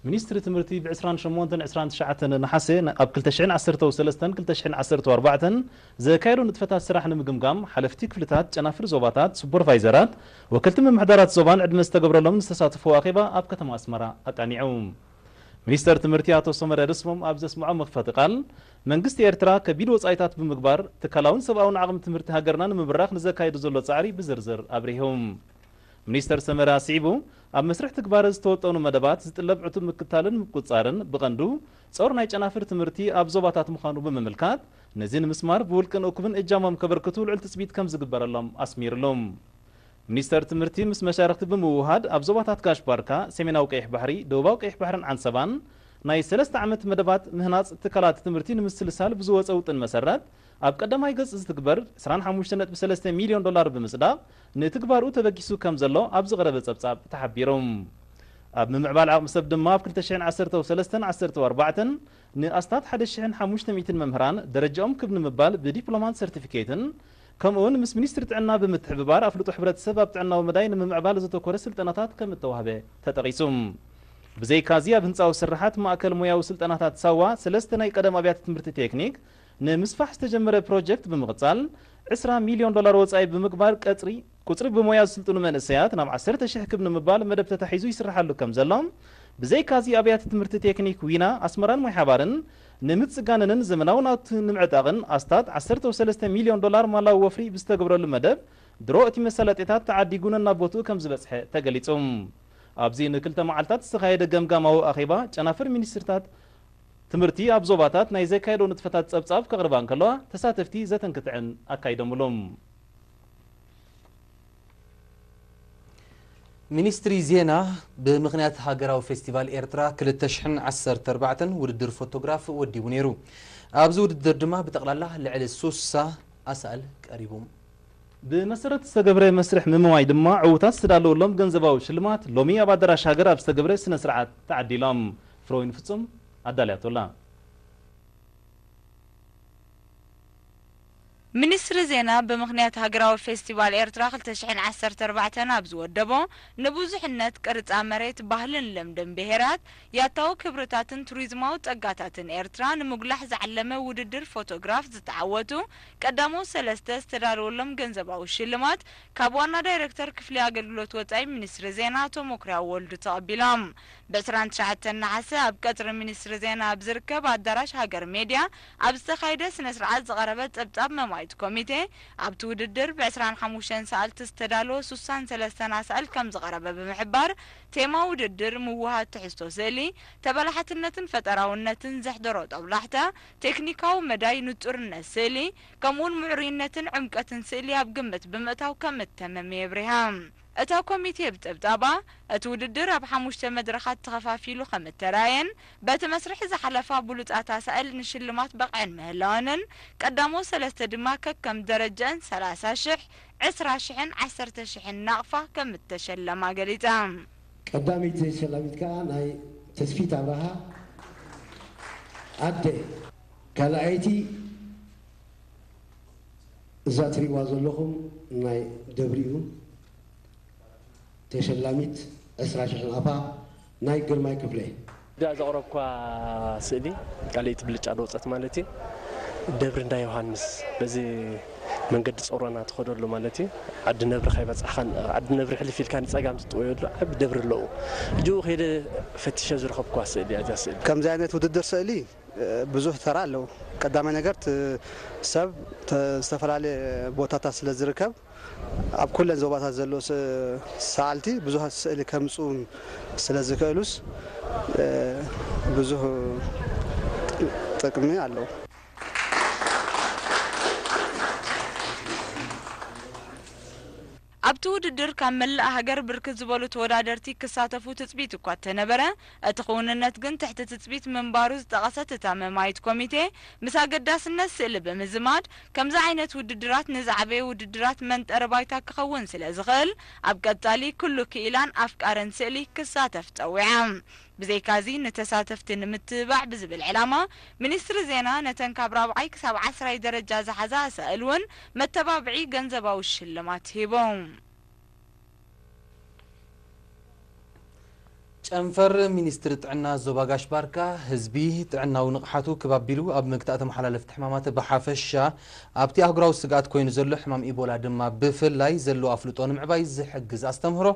ሚኒስትሪ ትምህርቲ ብ ዕስራን ሸሞንተን ዕስራን ትሽዓተን ነሓሰ ኣብ ክልተ ሽሕን ዓሰርተው ሰለስተን ክልተ ሽሕን ዓሰርተው ኣርባዕተን ዘካየዶ ንጥፈታት ስራሕ ንምግምጋም ሓለፍቲ ክፍልታት፣ ጨናፍር ዞባታት፣ ሱፐርቫይዘራት፣ ወከልቲ ምምሕዳራት ዞባን ዕድመ ዝተገብረሎም ዝተሳተፍዎ ኣኼባ ኣብ ከተማ ኣስመራ ኣቃኒዑ። ሚኒስተር ትምህርቲ ኣቶ ሰመረ ደስሞም ኣብ ዘስምዖ መኽፈቲ ቃል፣ መንግስቲ ኤርትራ ከቢድ ወጻኢታት ብምግባር ትካላውን ሰብኣውን ዓቕሚ ትምህርቲ ሃገርና ንምብራኽ ንዘካየዱ ዘሎ ጻዕሪ ብዝርዝር ኣብሪሁ። ሚኒስተር ሰመረ ኣስዒቡ፣ ኣብ መስርሕ ትግባረ ዝተወጠኑ መደባት ዝጥለብ ዕቱብ ምክታልን ምቁጽጻርን ብቐንዱ ጾር ናይ ጨናፍር ትምህርቲ ኣብ ዞባታት ምዃኑ ብምምልካት፣ ነዚ ንምስማር ብውልቅን እኩብን እጃሞም ከበርክቱ ልዑል ትጽቢት ከም ዝግበረሎም ኣስሚርሉ። ሚኒስተር ትምህርቲ ምስ መሻርኽቲ ብምውሃድ ኣብ ዞባታት ጋሽ ባርካ፣ ሰሜናዊ ቀይሕ ባሕሪ፣ ደቡባዊ ቀይሕ ባሕርን ዓንሰባን ናይ ሰለስተ ዓመት መደባት ምህናጽ ትካላት ትምህርቲ ንምስልሳል ብዝወጸ ውጥን መሰረት ኣብ ቀዳማይ ገጽ ዝትግበር ዕስራን ሓሙሽተ ነጥቢ ሰለስተ ሚልዮን ዶላር ብምጽዳቕ ንትግባርኡ ተበጊሱ ከም ዘሎ ኣብ ዝቐረበ ጸብጻብ ተሓቢሩ። ኣብ ምምዕባል ዓቕሚ ሰብ ድማ ኣብ ክልተ ሽሕን ዓሰርተው ሰለስተን ዓሰርተው ኣርባዕተን ንኣስታት ሓደ ሽሕን ሓሙሽተ ሚእትን መምህራን ደረጃኦም ክብ ንምባል ብዲፕሎማን ሰርቲፊኬትን ከምኡውን ምስ ሚኒስትሪ ጥዕና ብምትሕብባር ኣፍልጦ ሕብረተሰብ ኣብ ጥዕናዊ መዳይ ንምምዕባል ዘተኮረ ስልጠናታት ከም እተዋህበ ተጠቒሱ። ብዘይካዚ ኣብ ህንፃዊ ስርሓት ማእከል ሞያዊ ስልጠናታት ሳዋ ሰለስተ ናይ ቀደም ኣብያተ ትምህርቲ ቴክኒክ ንምስፋሕ ዝተጀመረ ፕሮጀክት ብምቕጻል ዕስራ ሚልዮን ዶላር ወጻኢ ብምግባር ቀጽሪ ቁጽሪ ብሞያ ዝስልጥኑ መንእሰያት ናብ ዓሰርተ ሽሕ ክብ ንምባል መደብ ተታሒዙ ይስርሓሉ ከም ዘሎ፣ ብዘይካዚ ኣብያተ ትምህርቲ ቴክኒክ ዊና ኣስመራን ሞይ ሓባርን ንምጽጋንንን ዘመናዊ ናውቲ ንምዕጣቕን ኣስታት ዓሰርተ ሰለስተ ሚልዮን ዶላር ማላዊ ወፍሪ ብዝተገብረሉ መደብ ድሮ እቲ መሳለጥታት ተዓዲጉ ነናብ ቦትኡ ከም ዝበጽሐ ተገሊጹ። ኣብዚ ንክልተ መዓልታት ዝተኻየደ ገምጋማዊ ኣኼባ ጨናፍር ሚኒስትርታት ትምህርቲ ኣብ ዞባታት ናይ ዘካየዶ ንጥፈታት ጸብጻብ ከቕርባ እንከለዋ ተሳተፍቲ ዘተን ክትዕን ኣካይዶምሎም። ሚኒስትሪ ዜና ብምኽንያት ሃገራዊ ፌስቲቫል ኤርትራ ክልተ ሽሕን ዓሰርተ ኣርባዕተን ውድድር ፎቶግራፍ ወዲቡ ነይሩ። ኣብዚ ውድድር ድማ ብጠቕላላ ልዕሊ ሱሳ ኣሳእል ቀሪቡ። ብመሰረት ዝተገብረ መስርሕ ምምዋይ ድማ ዕዉታት ዝተዳለወሎም ገንዘባዊ ሽልማት ሎሚ ኣብ ኣዳራሽ ሃገር ኣብ ዝተገብረ ስነ ስርዓት ተዓዲሎም። ፍሮይን ፍጹም ኣዳልያቶላ። ሚኒስትሪ ዜና ብምኽንያት ሃገራዊ ፌስቲቫል ኤርትራ ክልተ ሽሕን ዓሰርተ ኣርባዕተን ኣብ ዝወደቦ ንብዙሕነት ቅርጻ መሬት ባህልን ልምድን ብሄራት ያታዊ ክብርታትን ቱሪዝማዊ ጸጋታትን ኤርትራ ንምጉላሕ ዝዓለመ ውድድር ፎቶግራፍ ዝተዓወቱ ቀዳሞት ሰለስተ ዝተዳለወሎም ገንዘባዊ ሽልማት ካብ ዋና ዳይረክተር ክፍሊ ኣገልግሎት ወጻኢ ሚኒስትሪ ዜና ኣቶ መኩርያው ወልዱ ተቐቢሎም። ብ ዕስራን ትሽዓተን ነሓሰ ኣብ ቀጽሪ ሚኒስትሪ ዜና ኣብ ዝርከብ ኣዳራሽ ሃገር ሜድያ ኣብ ዝተኻየደ ስነ ስርዓት ዝቐረበ ጸብጻብ መማይት ኮሚቴ ኣብቲ ውድድር ብ ዕስራን ሓሙሽተን ሰኣልቲ ዝተዳለወ ሱሳን ሰለስተን ኣሳእል ከም ዝቐረበ ብምሕባር ቴማ ውድድር ምውሃድ ትሕዝቶ ስእሊ ተበላሓትነትን ፈጠራውነትን ዘሕደሮ ጦብላሕታ ቴክኒካዊ መዳይ ንጹርነት ስእሊ ከምኡውን ምዕሩይነትን ዕምቀትን ስእሊ ኣብ ግምት ብምእታው ከም እተመም የብሪሃ። እታ ኮሚቴ ብጸብጻባ፣ እቲ ውድድር ኣብ ሓሙሽተ መድረኻት ተኸፋፊሉ ከም እተራእየን በቲ መስርሕ ዝሓለፋ ብሉጻት ኣሳእል ንሽልማት በቕዐን ምህላወንን ቀዳሞት ሰለስተ ድማ ከከም ደረጀአን ሰላሳ ሽሕ፣ ዕስራ ሽሕን ዓሰርተ ሽሕን ናቕፋ ከም እተሸለማ ገሊጻ። ቀዳመይቲ ተሸላሚት ከኣ ናይ ተስፊት ኣብርሃ ኣደ፣ ካልኣይቲ እዛ ትሪእዋ ዘለኹም ናይ ደብሪኡ ተሸላሚት ዕስራ ሽሕ ናቕፋ ናይ ግርማይ ክፍለ። እዛ ዘቕረብኳ ስእሊ ካልኣይቲ ብልጫ ዝወፀት ማለት እዩ ደብሪ እንዳ ዮሃንስ በዚ መንገዲ ጾሮና ትኸደሉ ማለት እዩ። ዓዲ ነብሪ ካይበጻሕኻን ዓዲ ነብሪ ሕልፍ ኢልካ ንጸጋም ትጥወየሉ ዓቢ ደብሪ ኣለዎ። እጅኡ ከይደ ፈቲሸ ዝረኸብኳ ስእሊ እያ እዛ ስእሊ። ከምዚ ዓይነት ውድድር ስእሊ ብዙሕ ተራ ኣለዎ። ቀዳማይ ነገር እቲ ሰብ ተ- ዝተፈላለየ ቦታታት ስለ ዝርከብ ኣብ ኩለን ዞባታት ዘለዉ ስ- ሰኣልቲ ብዙሕ ስእሊ ከምፅኡ ስለ ዝኽእሉስ ብዙሕ ጥቅሚ ኣለዎ። ኣብቲ ውድድር ካብ መላእ ሃገር ብርክት ዝበሉ ተወዳደርቲ ክሳተፉ ትፅቢት እኳ እተነበረ፣ እቲ ክውንነት ግን ትሕቲ ትፅቢት ምንባሩ ዝጠቐሰት እታ መማይት ኮሚቴ፣ ምስ ኣገዳስነት ስእሊ ብምዝማድ፣ ከምዚ ዓይነት ውድድራት ንዝዓበየ ውድድራት መንጠሪ ባይታ ክኸውን ስለ ዝኽእል፣ ኣብ ቀፃሊ ኩሉ ክኢላን ኣፍቃርን ስእሊ ክሳተፍ ፀዊዓ። ብዘይካዚ፣ ንተሳተፍቲ ንምትብባዕ ብዝብል ዕላማ፣ ሚኒስትሪ ዜና ነተን ካብ ራብዓይ ክሳብ ዓስራይ ደረጃ ዝሓዛ ኣሳእል እውን መተባብዒ ገንዘባዊ ሽልማት ሂቡ። ጨንፈር ሚኒስትሪ ጥዕና ዞባ ጋሽ ባርካ፣ ህዝቢ ጥዕናዊ ንቕሓቱ ክብ ኣቢሉ ኣብ ምግታእ ተመሓላለፍቲ ሕማማት ብሓፈሻ፣ ኣብቲ ኣህጉራዊ ስግኣት ኮይኑ ዘሎ ሕማም ኢቦላ ድማ ብፍላይ ዘለዎ ኣፍልጦ ንምዕባይ ዝሕግዝ ኣስተምህሮ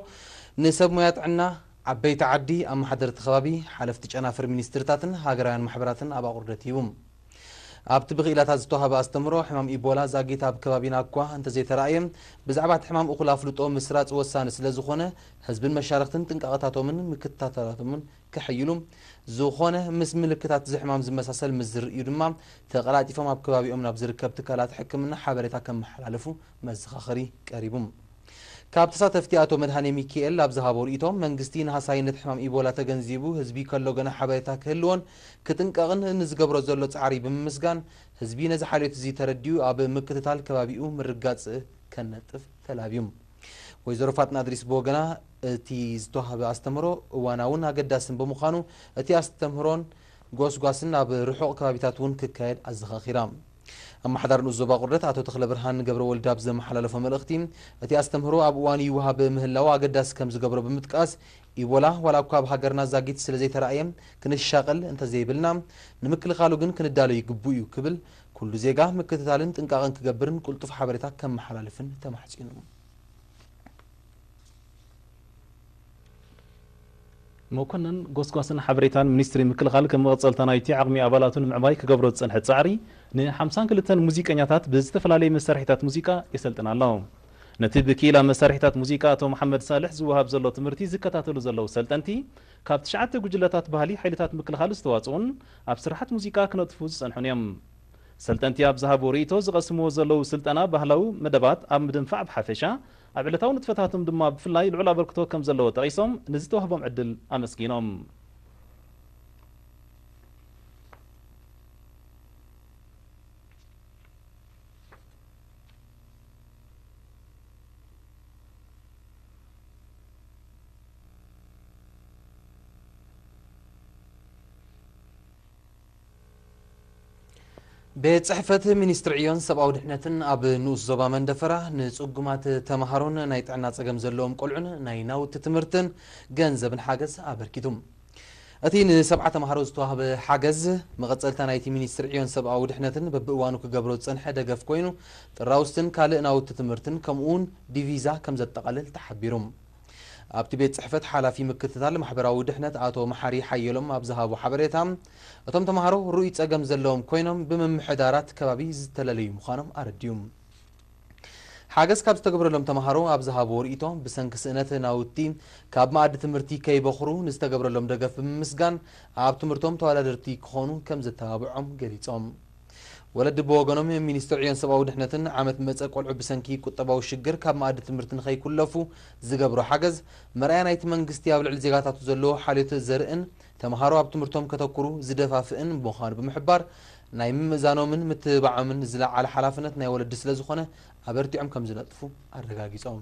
ንሰብ ሞያ ጥዕና፣ ዓበይቲ ዓዲ፣ ኣመሓደርቲ ከባቢ፣ ሓለፍቲ ጨናፍር ሚኒስትርታትን ሃገራውያን ማሕበራትን ኣብ ኣቑርደት ሂቡ። ኣብቲ ብክኢላታት ዝተዋህበ ኣስተምህሮ፣ ሕማም ኢቦላ ዛጊት ኣብ ከባቢና እኳ እንተዘይተራእየ፣ ብዛዕባ እቲ ሕማም እኹል ኣፍልጦ ምስራጽ ወሳኒ ስለ ዝኾነ፣ ህዝብን መሻርኽትን ጥንቃቐታቶምን ምክትታላቶምን ከሐይሉ፣ ዝኾነ ምስ ምልክታት እዚ ሕማም ዝመሳሰል ምስ ዝርእዩ ድማ፣ ተቐላጢፎም ኣብ ከባቢኦም ናብ ዝርከብ ትካላት ሕክምና ሓበሬታ ከመሓላልፉ መዘኻኸሪ ቀሪቡ። ካብ ተሳተፍቲ ኣቶ መድሃኔ ሚኪኤል ኣብ ዝሃቦ ርእይቶ፣ መንግስቲ ንሃሳይነት ሕማም ኢቦላ ተገንዚቡ፣ ህዝቢ ከሎ ገና ሓበሬታ ክህልዎን ክጥንቀቕን ንዝገብሮ ዘሎ ጻዕሪ ብምምስጋን፣ ህዝቢ ነዚ ሓልዮት እዚ ተረዲኡ ኣብ ምክትታል ከባቢኡ ምርጋጽ ከነጥፍ ተላብዩ። ወይዘሮ ፋጥና እድሪስ ብወገና፣ እቲ ዝተዋህበ ኣስተምህሮ እዋናውን ኣገዳስን ብምዃኑ፣ እቲ ኣስተምህሮን ጎስጓስን ኣብ ርሑቕ ከባቢታት እውን ክካየድ ኣዘኻኺራ። ኣመሓዳሪ ንኡስ ዞባ ቁርደት ኣቶ ተኽለ ብርሃን ገብረ ወልድ ኣብ ዘመሓላለፎ መልእኽቲ፣ እቲ ኣስተምህሮ ኣብ እዋኑ ይወሃብ ምህላው ኣገዳሲ ከም ዝገብሮ ብምጥቃስ፣ ኢቦላ ዋላ እኳ ኣብ ሃገርና ዛጊት ስለ ዘይተራእየ ክንሻቐል እንተዘይብልና፣ ንምክልኻሉ ግን ክንዳሎ ይግቡ እዩ ክብል፣ ኩሉ ዜጋ ምክትታልን ጥንቃቐን ክገብርን ቅልጡፍ ሓበሬታ ከመሓላልፍን ተማሕጺኑ። መኮነን ጎስጓስን ሓበሬታን ሚኒስትሪ ምክልኻል፣ ከም መቐጸልታ ናይቲ ዓቕሚ ኣባላቱ ንምዕባይ ክገብሮ ዝጸንሐ ጻዕሪ፣ ን ሓምሳን ክልተን ሙዚቀኛታት ብዝተፈላለየ መሳርሒታት ሙዚቃ የሰልጥን ኣሎ። ነቲ ብክኢላ መሳርሒታት ሙዚቃ ኣቶ መሓመድ ሳልሕ ዝወሃብ ዘሎ ትምህርቲ ዝከታተሉ ዘለዉ ሰልጠንቲ፣ ካብ ትሽዓተ ጉጅለታት ባህሊ ሓይልታት ምክልኻል ዝተዋጽኡን ኣብ ስራሓት ሙዚቃ ክነጥፉ ዝጸንሑን እዮም። ሰልጠንቲ ኣብ ዝሃብዎ ርእይቶ፣ ዝቐስምዎ ዘለዉ ስልጠና ባህላዊ መደባት ኣብ ምድንፋዕ ብሓፈሻ፣ ኣብ ዕለታዊ ንጥፈታቶም ድማ ብፍላይ ልዑል ኣበርክቶ ከም ዘለዎ ጠቒሶም፣ ንዝተዋህቦም ዕድል ኣመስጊኖም። ቤት ጽሕፈት ሚኒስትሪ ዕዮን ሰብኣዊ ድሕነትን ኣብ ንኡስ ዞባ መንደፈራ ንጽጉማት ተመሃሮን ናይ ጥዕና ጸገም ዘለዎም ቆልዑን ናይ ናውቲ ትምህርትን ገንዘብን ሓገዝ ኣበርኪቱ። እቲ ንሰብዓ ተመሃሮ ዝተዋህበ ሓገዝ፣ መቐጸልታ ናይቲ ሚኒስትሪ ዕዮን ሰብኣዊ ድሕነትን በብእዋኑ ክገብሮ ዝጸንሐ ደገፍ ኮይኑ፣ ጥራውስትን ካልእ ናውቲ ትምህርትን ከምኡውን ዲቪዛ ከም ዘጠቓልል ተሓቢሩ። ኣብቲ ቤት ጽሕፈት ሓላፊ ምክትታል ማሕበራዊ ድሕነት ኣቶ መሓሪ ሓየሎም ኣብ ዝሃቦ ሓበሬታ፣ እቶም ተመሃሮ ርኡይ ጸገም ዘለዎም ኮይኖም፣ ብምምሕዳራት ከባቢ ዝተለለዩ ምዃኖም ኣረድዩ። ሓገዝ ካብ ዝተገብረሎም ተመሃሮ ኣብ ዝሃብዎ ርእይቶ፣ ብሰንኪ ስእነት ናውቲ ካብ መኣዲ ትምህርቲ ከይበኹሩ ንዝተገብረሎም ደገፍ ብምምስጋን፣ ኣብ ትምህርቶም ተወዳደርቲ ክኾኑ ከም ዘተባብዖም ገሊጾም። ወለዲ ብወገኖም፣ ሚኒስትሪ ዕዮን ሰብኣዊ ድሕነትን ዓመት መጸ ቆልዑ ብሰንኪ ቁጠባዊ ሽግር ካብ መኣዲ ትምህርቲ ንኸይኩለፉ ዝገብሮ ሓገዝ፣ መርኣያ ናይቲ መንግስቲ ኣብ ልዕሊ ዜጋታቱ ዘለዎ ሓልዮት ዘርእን ተመሃሮ ኣብ ትምህርቶም ከተኩሩ ዝደፋፍእን ምዃኑ ብምሕባር፣ ናይ ምምእዛኖምን ምትብባዖምን ዝለዓለ ሓላፍነት ናይ ወለዲ ስለ ዝኾነ፣ ኣበርቲዖም ከም ዝነጥፉ ኣረጋጊጾም።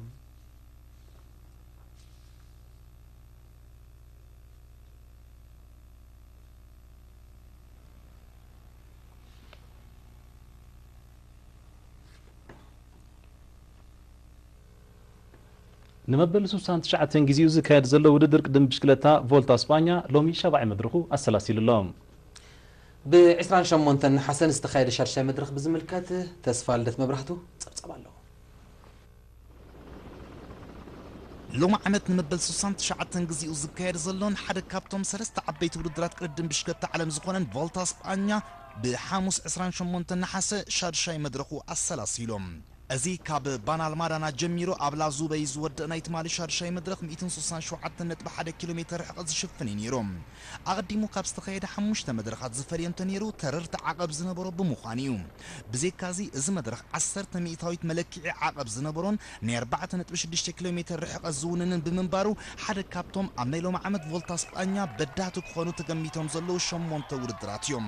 ንመበል ስሳን ትሽዓተን ግዜኡ ዝካየድ ዘሎ ውድድር ቅድም ብሽክለታ ቮልታ ስጳኛ ሎሚ ሻብዓይ መድረኹ ኣሰላሲሉ ኣሎ። ብ28 ነሓሰ ዝተኻየደ ሻድሻይ መድረኽ ብዝምልከት ተስፋ ልደት መብራህቱ ጸብጸብ ኣለዎ። ሎሚ ዓመት ንመበል ስሳን ትሽዓተን ግዜኡ ዝካየድ ዘሎን ሓደ ካብቶም ሰለስተ ዓበይቲ ውድድራት ቅድድም ብሽክለታ ዓለም ዝኾነን ቮልታ ስጳኛ ብሓሙስ ዕስራን ሸሞንተን ነሓሰ ሻድሻይ መድረኹ ኣሰላሲሎም። እዚ ካብ ባናልማዳና ጀሚሩ ኣብ ላዙበይ ዝወደእ ናይ ትማሊ ሻድሻይ መድረኽ ሚእትን ስሳን ሸውዓተን ነጥቢ ሓደ ኪሎ ሜተር ርሕቐት ዝሽፍን እዩ ነይሩ። ኣቐዲሙ ካብ ዝተኻየደ ሓሙሽተ መድረኻት ዝፈልዮ እንተነይሩ፣ ተረርቲ ዓቐብ ዝነበሮ ብምዃኑ እዩ። ብዘይካዚ፣ እዚ መድረኽ ዓሰርተ ሚእታዊት መለክዒ ዓቐብ ዝነበሮን ናይ ኣርባዕተ ነጥቢ ሽዱሽተ ኪሎ ሜተር ርሕቐት ዝውንንን ብምንባሩ፣ ሓደ ካብቶም ኣብ ናይ ሎሚ ዓመት ቮልታ ስጳኛ በዳህቲ ክኾኑ ተገሚቶም ዘለዉ ሸሞንተ ውድድራት እዮም።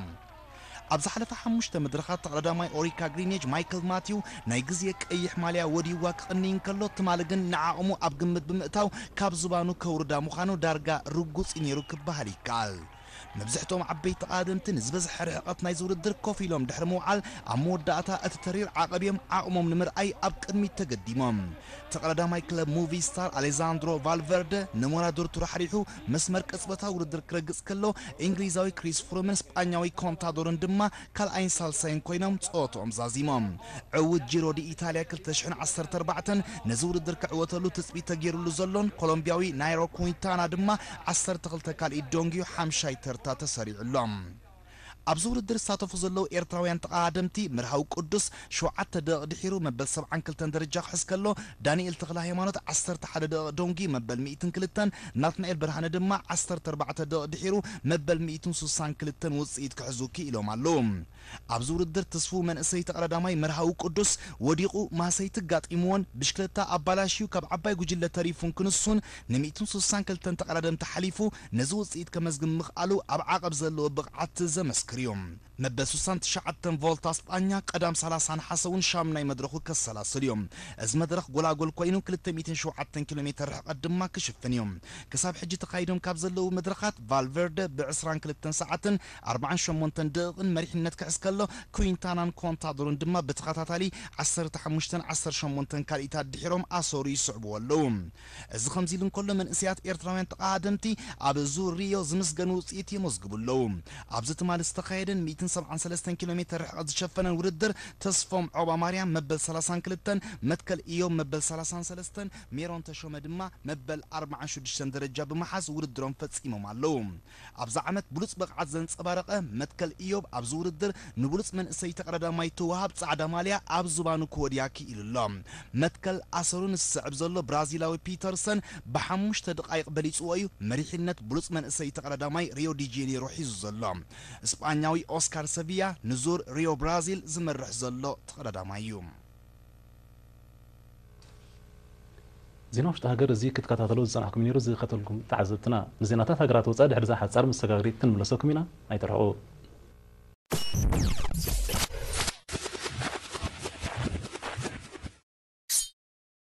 ኣብ ዝሓለፈ ሓሙሽተ መድረኻት ተቐዳዳማይ ኦሪካ ግሪኔጅ ማይክል ማቲው ናይ ግዜ ቀይሕ ማልያ ወዲዋ ክቕንይ እንከሎ፣ ትማሊ ግን ንዓቕሙ ኣብ ግምት ብምእታው ካብ ዝባኑ ከውርዳ ምዃኑ ዳርጋ ርጉጽ እዩ ነይሩ ክበሃል ይከኣል። መብዝሕቶም ዓበይቲ ተቓደምቲ ንዝበዝሐ ርሕቐት ናይዚ ውድድር ኮፍ ኢሎም ድሕሪ ምውዓል፣ ኣብ መወዳእታ እቲ ተሪር ዓቐብ እዮም ዓቕሞም ንምርኣይ ኣብ ቅድሚት ተገዲሞም። ተቐዳዳማይ ክለብ ሙቪ ስታር ኣሌዛንድሮ ቫልቨርደ ንሞራዶርቱ ራሕሪሑ መስመር ቅጽበታዊ ውድድር ክረግጽ ከሎ፣ እንግሊዛዊ ክሪስ ፍሩምን ስጳኛዊ ኮንታዶርን ድማ ካልኣይን ሳልሳይን ኮይኖም ጸወትኦም ዛዚሞም። ዕዉት ጂሮ ዲ ኢታልያ ክልተ ሽሕን ዓሰርተ ኣርባዕተን ነዚ ውድድር ክዕወተሉ ትጽቢት ተገይሩሉ ዘሎን ኮሎምቢያዊ ናይሮ ኩንታና ድማ ዓሰርተ ክልተ ካልኢት ዶንግዩ ሓምሻይ ተርታ ተሰሪዑሎም። ኣብዚ ውድድር ዝሳተፉ ዘለዉ ኤርትራውያን ተቐዳደምቲ፣ መርሃዊ ቅዱስ ሸውዓተ ደቂቕ ድሒሩ መበል ሰብዓን ክልተን ደረጃ ክሕዝ ከሎ፣ ዳንኤል ተኽለ ሃይማኖት ዓሰርተ ሓደ ደቂቕ ዶንጊ መበል ሚእትን ክልተን፣ ናትናኤል ብርሃነ ድማ ዓሰርተ ኣርባዕተ ደቂቕ ድሒሩ መበል ሚእትን ስሳን ክልተን ውጽኢት ክሕዙ ክኢሎም ኣለዉ። ኣብዚ ውድድር ትስፉው መንእሰይ ተቐዳዳማይ መርሃዊ ቅዱስ ወዲቑ ማሰይቲ ኣጋጢምዎን ብሽክለታ ኣባላሽዩ ካብ ዓባይ ጉጅለ ተሪፉን ክንሱን ንሚእትን ስሳን ክልተን ተቐዳደምቲ ሓሊፉ ነዚ ውጽኢት ከመዝግብ ምኽኣሉ ኣብ ዓቐብ ዘለዎ ብቕዓት ዘመስክር እዩ። መበል ስሳን ትሽዓተን ቮልታ ስጳኛ ቀዳም ሰላሳ ነሓሰ እውን ሻምናይ መድረኹ ከሰላስል እዩ። እዚ መድረኽ ጎላጎል ኮይኑ ክልተ ሚእትን ሸውዓተን ኪሎ ሜተር ርሕቐት ድማ ክሽፍን እዩ። ክሳብ ሕጂ ተኻይዶም ካብ ዘለዉ መድረኻት ቫልቨርደ ብዕስራን ክልተን ሰዓትን ኣርባዓን ሸሞንተን ደቂቕን መሪሕነት ክሕዝ ከሎ፣ ኩንታናን ኮንታዶርን ድማ ብተኸታታሊ ዓሰርተ ሓሙሽተን ዓሰርተ ሸሞንተን ካልኢታት ድሒሮም ኣሰሩ ይስዕብዎ ኣለዉ። እዚ ከምዚ ኢሉ እንከሎ፣ መንእሰያት ኤርትራውያን ተቐዳደምቲ ኣብ ዙር ሪዮ ዝምስገን ውጽኢት የመዝግቡ ኣለዉ። ኣብዚ ትማሊ ዝተኻየደን ሚእትን ሰብዓን ሰለስተን ኪሎ ሜተር ርሕቐት ዝሸፈነን ውድድር፣ ተስፎም ዖባ ማርያም መበል ሰላሳን ክልተን፣ መትከል ኢዮብ መበል ሰላሳን ሰለስተን፣ ሜሮን ተሾመ ድማ መበል ኣርባዓን ሽዱሽተን ደረጃ ብምሓዝ ውድድሮም ፈጺሞም ኣለዉ። ኣብዚ ዓመት ብሉጽ ብቕዓት ዘንጸባረቐ መትከል ኢዮብ ኣብዚ ውድድር ንብሉጽ መንእሰይ ተቐዳዳማይ ተወሃብ ጻዕዳ ማልያ ኣብ ዝባኑ ክወድያ ክኢሉ ኣሎ። መትከል ኣሰሩ ንዝስዕብ ዘሎ ብራዚላዊ ፒተርሰን ብሓሙሽተ ደቓይቕ በሊጽዎ እዩ መሪሕነት ብሉጽ መንእሰይ ተቐዳዳማይ ሪዮ ዲ ጄኔሮ ሒዙ ዘሎ። እስጳኛዊ ኦስካር ሰቪያ ንዙር ሪዮ ብራዚል ዝመርሕ ዘሎ ተቐዳዳማይ እዩ። ዜና ውሽጢ ሃገር እዚ ክትከታተሉ ዝጸናሕኩም ነይሩ። ዝኸተልኩም ተዓዘብትና፣ ንዜናታት ሃገራት ወጻኢ ድሕሪ እዛ ሓጻር መሰጋገሪት ክንምለሰኩም ኢና። ኣይትርሕቑ።